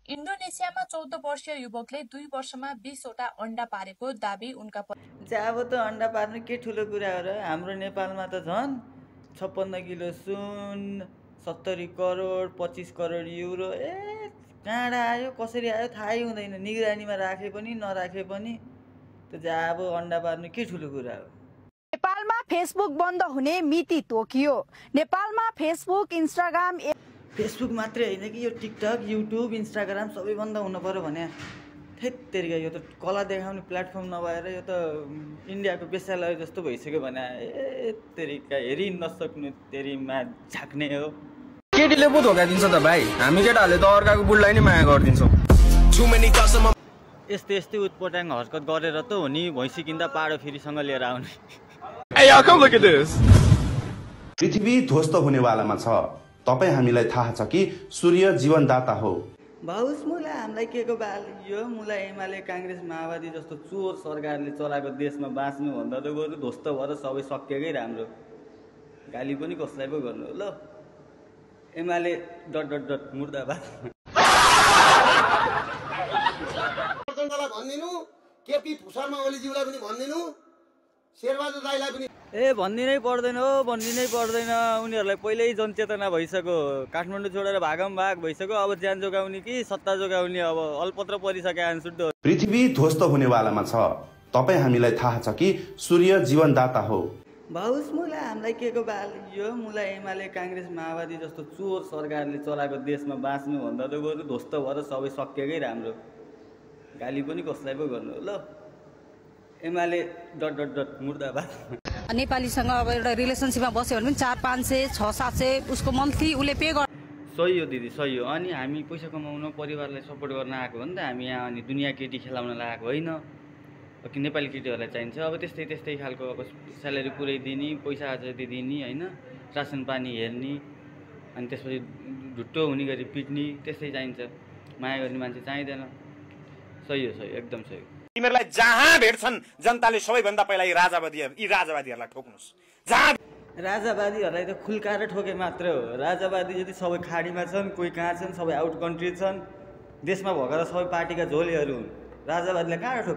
इन्डोनेसियामा 14 वर्षीय युवकले 2 वर्षमा 20 वटा अंडा पारेको दाबी उनका अब त अंडा पार्नु के ठुलो कुरा हो र। हाम्रो नेपालमा त झन् 56 किलो सुन, 70 करोड, 25 करोड युरो, कहाँडा आयो कसरी आयो थाहै हुँदैन। निगरानीमा राखे पनि नराखे पनि त अब अंडा पार्नु के ठुलो कुरा हो। नेपालमा फेसबुक बन्द हुने मिति तोकियो। नेपालमा फेसबुक, इन्स्टाग्राम, फेसबुक मात्रै होइन कि यो टिकटक, युट्युब, इन्स्टाग्राम सबै बन्द हुनु पर्यो भने थेत्तेरिका यो त कला देखाउने प्लेटफर्म नभएर यो त इन्डियाको बेस्यालय जस्तो भइसक्यो भने तेरिका हेरि नसक्नु तेरिमा झाक्ने हो। केटीले पो धोका दिन्छ त भाइ, हामी केटाहरूले त अर्काको बुढलाई नै माया गरिदिन्छौँ। यस्तै यस्तै उटपटाङ हरकत गरेर त हो नि भैँसी किन्दा पाडो फेरिसँग लिएर आउने। पृथ्वी ध्वस्त हुनेवालामा छ। तपाईँ हामीलाई थाहा छ कि सूर्य जीवनदाता हो। भाउस मुला हामीलाई के को बाल, यो मुला एमाले काङ्ग्रेस माओवादी जस्तो चोर सरकारले चलाएको देशमा बाँच्नु भन्दा त गरु ध्वस्त भएर सबै सकिएकै राम्रो। गाली पनि कसलाई पो गर्नु ल। एमाले ... मुर्दाबाद। भन्दिनु केपी फुसरमा ओलीज्यूलाई पनि भन्दिनु, शेरबहादुर राईलाई पनि भन्दिनै पर्दैन हो, भन्दिनै पर्दैन। उनीहरूलाई पहिल्यै जनचेतना भइसक्यो, काठमाडौँ छोडेर भागम भाग भइसक्यो। अब ज्यान जोगाउने कि सत्ता जोगाउने, अब अलपत्र परिसके आन्सुड्डो। पृथ्वी ध्वस्त हुनेवालामा छ। तपाईँ हामीलाई थाहा छ कि सूर्य जीवनदाता हो। भाउस मुला हामीलाई के को बाल, यो मुला एमाले काङ्ग्रेस माओवादी जस्तो चोर सरकारले चलाएको देशमा बाँच्नु भन्दा त गरु ध्वस्त भएर सबै सकिएकै राम्रो। गाली पनि कसलाई पो गर्नु ल। एमाले ... मुर्दाबाद। नेपालीसँग अब एउटा रिलेसनसिपमा बस्यो भने पनि 400, 500, 600, 700 उसको मन्थली उसले पे गर्छ। सही हो दिदी, सही हो। अनि हामी पैसा कमाउन परिवारलाई सपोर्ट गर्न आएको हो नि त हामी यहाँ। अनि दुनियाँ केटी खेलाउन लागेको होइन। नेपाली केटीहरूलाई चाहिन्छ अब त्यस्तै खालको अब स्यालेरी पुरै दिने, पैसा अझै दिने होइन, रासन पानी हेर्ने, अनि त्यसपछि ढुट्टो हुने गरी पिट्ने, त्यस्तै चाहिन्छ। माया गर्ने मान्छे चाहिँदैन। सही हो, सही, एकदम सही। तिमीहरूलाई जहाँ भेट्छन् जनताले सबैभन्दा पहिला यी राजावादीहरूलाई ठोक्नुहोस्। जहाँ राजावादीहरूलाई त खुल्काएर ठोके मात्र हो। राजावादी जति सबै खाडीमा छन्, कोही कहाँ छन्, सबै आउट कन्ट्री छन्। देशमा भएका सबै पार्टीका झोलीहरू हुन्। राजावादीलाई कहाँ ठोक